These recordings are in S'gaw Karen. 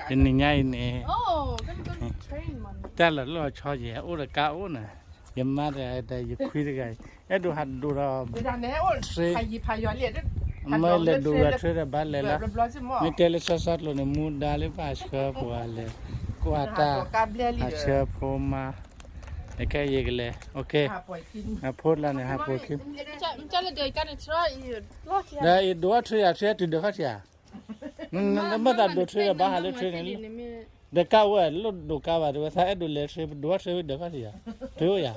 တနံၤညါအံၤန့ၣ် တၢ်လီၤလီၢ်ဆီယဲၢ် အိၣ်တကါအိၣ်နၤ, ယမါတဂၤဒီးယခွံတဂၤအံၤ အဲၣ်ဒိးဟးဒိးဒီး မ့ၢ်လဲၤဒိးဝဲ train ဒီးဘၣ်လဲၤလီၤ, မ့ၢ်တဲလၢစီစီကျိၤန့ၣ် မူဒါလၢဘၣ်အဆှၢပှၤလဲၤ ကွၢ်တၢ် အဆှၢဖိမါ, ခဲအံၤယကလဲၤ အဖိလၢန့ၣ် ဟးပိာ်ခံ ဒီးအံၤဒိး train ယၤ train တုၤဒၢးခီၣ်ထံးဧါ, မ့ၢ်သးဒိး train ဒီးဘၣ်ဟးလၢ train န့ၣ် ဒီးကါဝဲ လိၣ်ဒိးကါဘၣ် တဲဝဲသးအဲၣ်ဒိးလဲၤ train ပဒိး train ဝံၤဒၢးခီၣ်ထံးဧါ, တုၤအိၣ်ယၤ,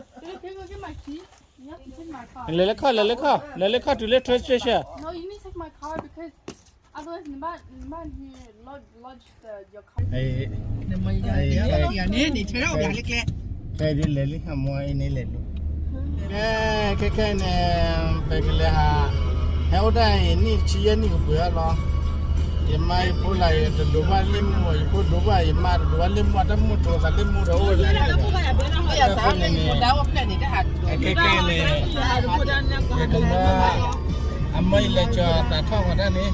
လဲၤလၢခီၣ် လဲၤလၢခီၣ် လဲၤလၢခီၣ်တုၤလၢ train station န့ၣ်မ့ၢ်ယၤန့ၣ် န့ၣ်ထဲအီၣ်ပှၤလၢကျဲ ခဲအံၤဒ်လဲၤလံ အမိၢ်အံၤန့ၣ်လဲၤဒိး, ကဲ ခဲခဲအံၤန့ၣ် ပကလဲၤဟး, ဟဲအိၣ်တၢ်အံၤ နံၣ်ဆံယဲၢ်နံၣ်ကပှဲၤအီၤလီၤ, ယမါယဖိလၢယတဒိးဘၣ်လ့ၣ်မူ ယဖိဒိးဘၣ်ယမါ တဒိးဘၣ်လ့ၣ်မူ တၢ်မူတြီၤသးလ့ၣ်မူဒီးအိၣ်ဝဲလၢ အဃိန့ၣ်န့ၣ် ခဲခဲအံၤန့ၣ် ယကလၢ အမိၢ်အံၤလဲၤကၠီၤသးထီၣ်ဝဲဒၣ်န့ၣ်, လဲၤ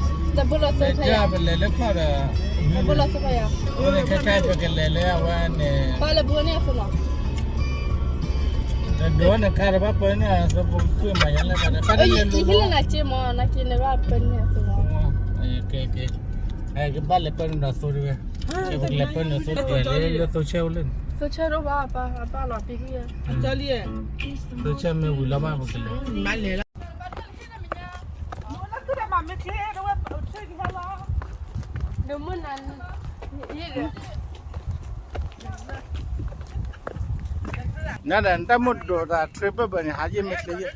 ကၠီၤပလဲၤလၢခီၣ်ဒီး, အဃိန့ၣ်ခဲခဲအံၤပကလဲၤလၢအဝဲန့ၣ် ဒိးနကါတဘၣ်ပၢန့ၢ်အသိဖိကမၤယါလၢဘၣ်ဒီး ပၢန့ၢ်လၢလီၤ, ကဘၣ်လဲၤပၢန့ၢ်ဒီးသိတဝဲ, ပကလဲၤပၢန့ၢ်သိတဝဲလၢသိဆဲအိၣ်လၢန့ၣ်, သိဆဲမ့ၢ်ဝံၤလီၤဘၣ်ပကလဲၤ, သိဆဲမ့ၢ်ဝံၤလီၤဘၣ်ပကလဲၤ နဒၣ်နတၢ်မိၣ်ဒိးတၢ် train ဘၢၣ်ဘၢၣ်န့ၣ် ဟးယ့ၢ်မ့ၢ်ချ့ယ့ၢ်,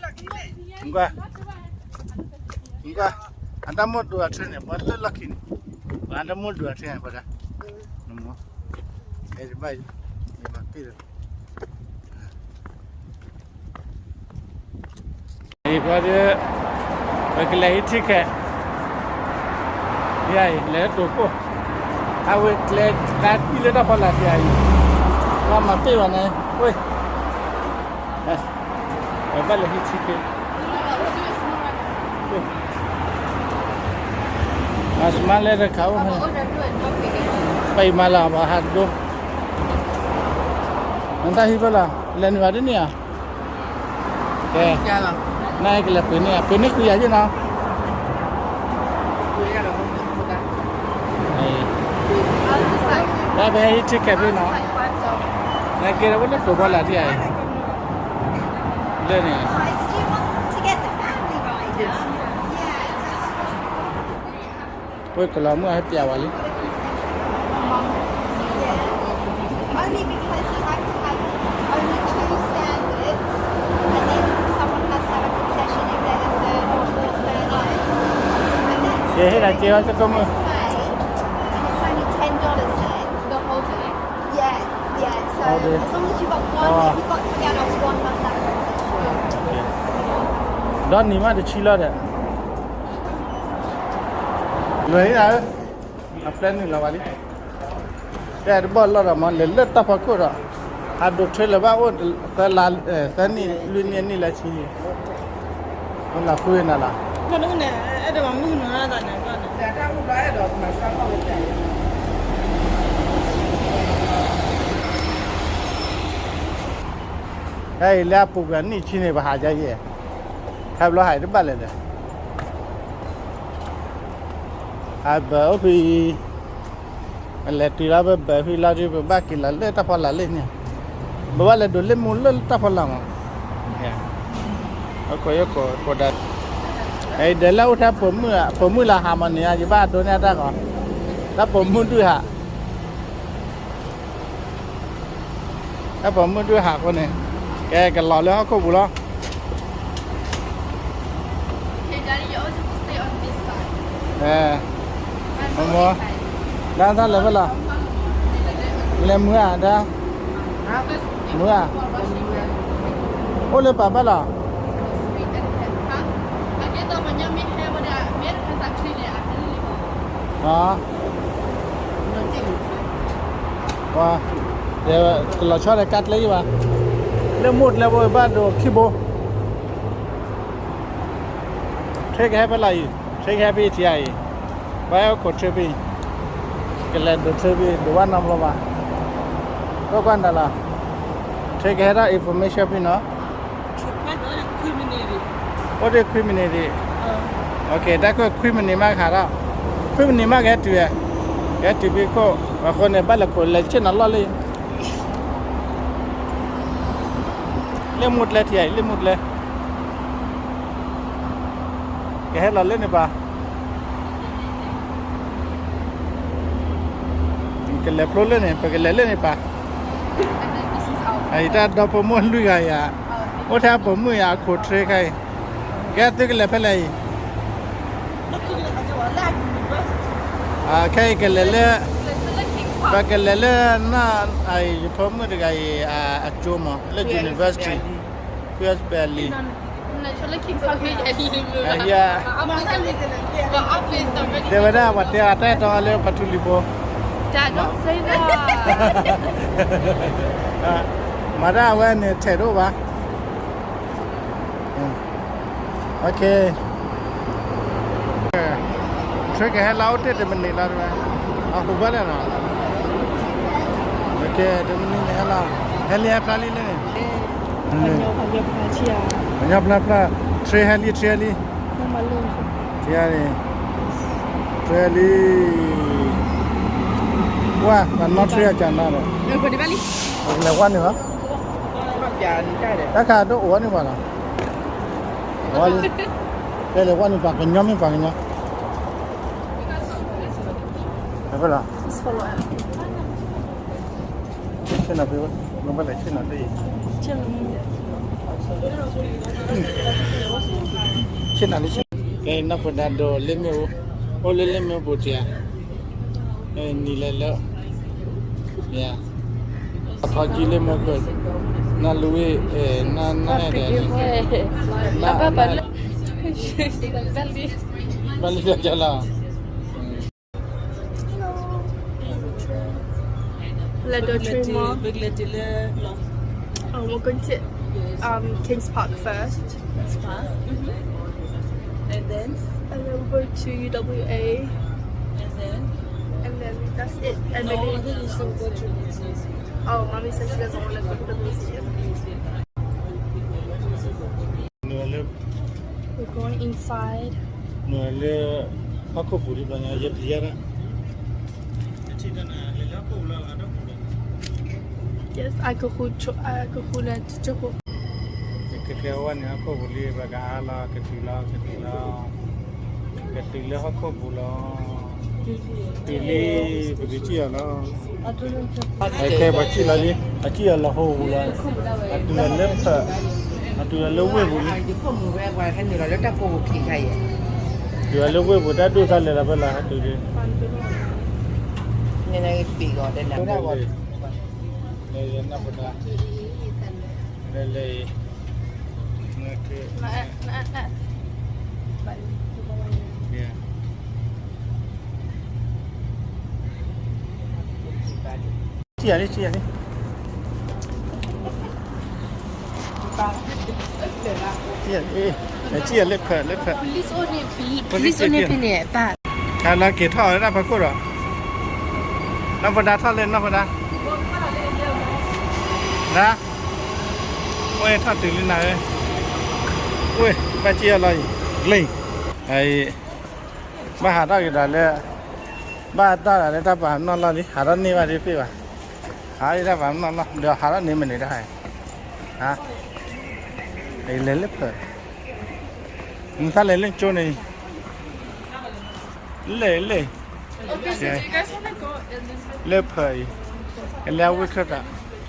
နကွၢ်, နကွၢ်, အတၢ်မိၣ်ဒိးတၢ် train န့ၣ် ပှၤလၢလီၢ်ခံန့ၣ်, ပှၤတၢ်မိၣ်ဒိးတၢ် train န့ၣ် ပှၤတၢ်, နမ့ၢ်, အဲၣ်ဘၣ်, ယမၤပ့ၢ်လီၤ အံၤပှၤဒီး ပကလဲၤဟံး ticket ယၤအံၤ လဲၤတိာ်ကိၣ်, အဝဲကျဲ ကျါတံၢ်လၢတၢ်ဖီလာ်တယၤအံၤ, ပှၤမၤပ့ၢ်ဘၣ်န့ၣ်, ပဘၣ်လဲၤဟံး ticket, မၤစမါလဲၣ်တခါအိၣ်, ပအံၤမၤလၢဘၣ်ဟးတဒိ, နတၢ်ဟံးဖဲလီၤ လဲၤနုာ်ဘၣ်ဒ်န့ၣ်ဧါ ကဲ, နကလဲၤပှ့ၤန့ၢ် ပှ့ၤန့ၢ်ကွံာ်ယၤယ့ၢ်နီၤ, တၢ်ဖဲဟံး ticket ဖဲနီၤ, နကဲဝဲလၢတိာ်ဖီလာ်တယၤအံၤ, လၢန့ၣ် ဝဲကလီၤမုၢ်ဟဲပျးဝဲလံ Only because you have to have only two standards, and then someone has to have a concession if they're the third or fourth person. And that's ကဲ ဟ့ၣ်ဒၣ်ကဲဝဲသကိးမုၣ် pay, and it's only ten dollars then. The whole day? Yeah, yeah. So as long as you've got one, if you've got three adults, one must have a concession. ဒီးနံၤမးတဆံလီၤဒီး လွဲၢ်ဧါ, အပျဲနုာ်လီၤဘၣ်လံ, တဲတဘီၣ်လီၢ်ဒီးမ့ၢ်လဲၤလၢတၢ်ဖီခိၣ်ဒီး, ဟးဒိး train လၢၤဘၣ်အိၣ် သၢနံၣ်လွံၢ်နံၣ်နံၣ်လၢဆံ, မ့ၢ်လီၤဃုနၤလီၤ, တၢ်အံၤလၢအပူၤကွံာ်နံၣ်ဆံန့ၣ် ပဟးယါယဲၢ်, ခါဘျီဟးတဘၣ်လဲၣ်ဒီး ဟးဘၢၣ်အိၣ်ဖဲအံၤ, အလဲၤတုၤလၢပဘၢၣ်ဖဲလီၤဒုး ပဘၣ်က့ၤလီၤလၢတၢ်ဖီလာ်လၢန့ၣ်, ပဘၣ်လဲၤဒိးလ့ၣ်မူလၢတၢ်ဖီလာ်မး, အကိးယကိးကိးဒၣ်, အဒၢးလၢအိၣ်ထဲပိာ်မုၣ်, ပိာ်မုၣ်လၢဟးမးန့ၣ် ယဘၣ်ဒိးန့ၢ်အတၢ်ဂီၤ, လၢပိာ်မုၣ်ဒုးဟး တၢ်ပိာ်မုၣ်ဒုးဟးအဃိန့ၣ်, ကဲကလီၤလၢဟီၣ်ခိၣ်ပူၤလီၤ, မိၢ်, ဒၣ်တၢ်လဲၤဖဲလဲၣ်, လဲၤမုၢ်ဧါဒၣ်, မုၢ်ဧါ, အိၣ်လၢပာ်ဘၣ်လီၤ ကလီၤဆီဒီးကါကျဲယဘၣ်, လၢမိၢ်ကျဲဘိဘၣ်ဒိးခံဘိ, ဆ့ကဟဲဖဲလီၤအံၤ, ဆ့ကဟဲဖဲအံၤထံအံၤ, ဘၣ်ဟဲခိၣ်ဆ့ဖဲအံၤ, က လဲၤဒိးထၢဘံၣ် ဒိးဘၣ်နီတဘျီဘၣ်. ကွၢ်ကွၢ်နၤလီၤ. ထၢကဟဲဒၣ် information ဖဲနီၤ. အိၣ်ဒံးခွံမံးနံးဒံး. တၢ်ခွဲးခွံမံးနံးမးကဟးထီၣ်. ခွံမံးနံးမးကဟဲတုၤဝဲ, ကဟဲတုၤဖဲခိၣ်. အဃိန့ၣ် ဘၣ်လဲၤခိး လဲၤဆ့ၣ်နီၤလီၢ်လံ. လၢမူကျဲထံအံၤ လၢမူကျဲ ကဟဲလီၤလၢန့ၣ်ပၤ. ကလဲၤဖျိလၢန့ၣ် ပကလဲၤလၢန့ၣ်ပၤ. အံၤတၢ်ဒီဖိမိၢ်လွံၢ်ဂၤယၤ, အိၣ်ထဲအပိာ်မုၣ်ယၤအခိၣ်ထြ့ခဲအံၤ, ကဲသုကလဲၤဖဲလဲၣ်အံၤ. ခဲအံၤကလဲၤလၢ, ပကလဲၤလၢ, ယဖိမုၣ်တဂၤအံၤအကၠိမး လၢ university, Queens Valley. တဲဝဲဒၣ် ပှၤတဲအတၢ်တီလၢပှၤထူလံၤဖိ, မၤတၢ်အဝဲန့ၣ်ထဲးဒိၣ်ဘၣ်. Train ကဟဲလီၤအိၣ်တ့ၢ်တမံးနံးလီၤတဝဲ, အဟူးဘၣ်လဲၣ်နီၤ. တမံးနံးန့ၣ်ဟဲလီၤ, ဟဲလံဟဲဖျါလံလဲၣ်န့ၣ်, ပှၤညီဖျါဖျါ, train ဟဲလံ train ဟဲလံ, train ဟဲလံ, train ဟဲလံ, ဝဲ ပှၤနီၣ် train အကနၤဒီး, လဲၤဝဲန့ၣ်လီၤ, တၢ်ခါဒိၣ်အိၣ်ဝဲန့ၣ်ပှၤလီၤ. ဝဲလံ, ကဲလဲၤဝဲန့ၣ်ပှၤကညီမ့ၢ်ပှၤကညီ, ဖဲလီၤ, ဆ့ၣ်နီၤဖဲ, ဆ့ၣ်နီၤလံ, ကဲနီၢ်ဖိဒါဒီးလ့ၣ်မ့ၣ်အူ, အိၣ်လၢလ့ၣ်မ့ၣ်အူပူၤတံၢ်ဧါ, နံၤလဲၤလၢ အထီကံလၢမ့ၢ်က, နလူဝံၣ်, နအဲၣ်ဒိး, ဘၣ်လံဒီးကလီၤ. Hello. Hello, Dr. Mo. Um, we're going to, um, Kings Park first. Kings Park. Mm-hmm. And then? And then we'll go to U W A. And then? And then that's it. And no, maybe I think you still go to the museum. Oh, Mommy said she doesn't want to go to the museum. We're going inside. နလဲၤလၢဟီၣ်ခိၣ်ပူၤလံဘျီညါ ယပျံၤယါဒၣ်. Yes, I could hold, I could hold that. ကဲကဲဝဲန့ၣ် ဟီၣ်ခိၣ်ပူၤလံ ပကဟးလီၤ ကတုၤလီၤ ကတုၤလီၤ, ကတုၤလၢဟီၣ်ခိၣ်ပူၤလီၤ. တုၤလံ, ပကထံၣ်အီၤလီၤ. ခဲပှၤထံၣ်လီၤလံ, အထံၣ်အီၤလီၤဟိပူၤလီၤ. အတုၤလီၤလၢဖၢး, အတုၤလီၤလၢဝ့ၢ်ပူၤလံ. တုၤလီၤလၢဝ့ၢ်ပူၤတၢ်ဒိၣ်သးလဲၤလီၤဖဲလီၤ တုၤလံ. လဲၤလီၤ, လဲၤလီၤ, လဲၤလီၤ. ထံၣ်ယၤလံ, ထံၣ်ယၤလံ, ထံၣ်ယၤလံ, ထံၣ်ယၤလၢဖၢး, လၢဖၢး, police အိၣ်န့ၣ်ဖဲန့ၣ်, တၢ်လၢက့ၤထီၣ်ဝဲဒၣ်ဖီခိၣ်ဒီး, နီၢ်ဖဒါထီၣ်လၢ နီၢ်ဖဒါ, ဒၣ်, ဝဲထီၣ်တုၤလံနၤဧၢ, ဝဲ, ဘၣ်စံၣ်အီၤလီၤအံၤ, လံ, ဘၣ်ဟးထီၣ်က့ၤဒီးလၢ, ဘၣ်တၢ်ဂ့ၤဒီးလၢဘၣ်ဟးနီၣ်လီၢ်လံ ဟးထီၣ်န့ၢ်ဘၣ်ဒ်ဖ့ၣ်ဘၣ်, ဟးဒၣ်ဘၣ်နီၣ်လီၢ် ဒီးဟးထီၣ်န့ၢ်မနုၤတၢ်ဟဲ, ဟါ, လဲၤလၢဖၢး, နသးလဲၤလၢကၠိန့ၣ်, လဲၤလဲၤ, လၢဖၢးအံၤ, ကလဲၤဝ့ၢ်ခၢၣ်သး,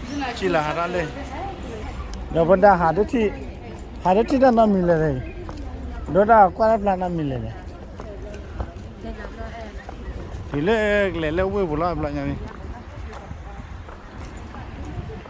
စံၣ်လီၤဟးထီၣ်လၢ, ဒီးပဒၣ်ဟးတထံၣ်, ဟးတထံၣ်တၢ်နီတမံၤလဲၣ်, ဒိၣ်တၢ်ကွၢ်တၢ်ဖျါနီတမံၤလဲၣ်န့ၣ်, တုၤလၢကလဲၤလၢဝ့ၢ်ပူၤလီၤဘျီညါန့ၣ်,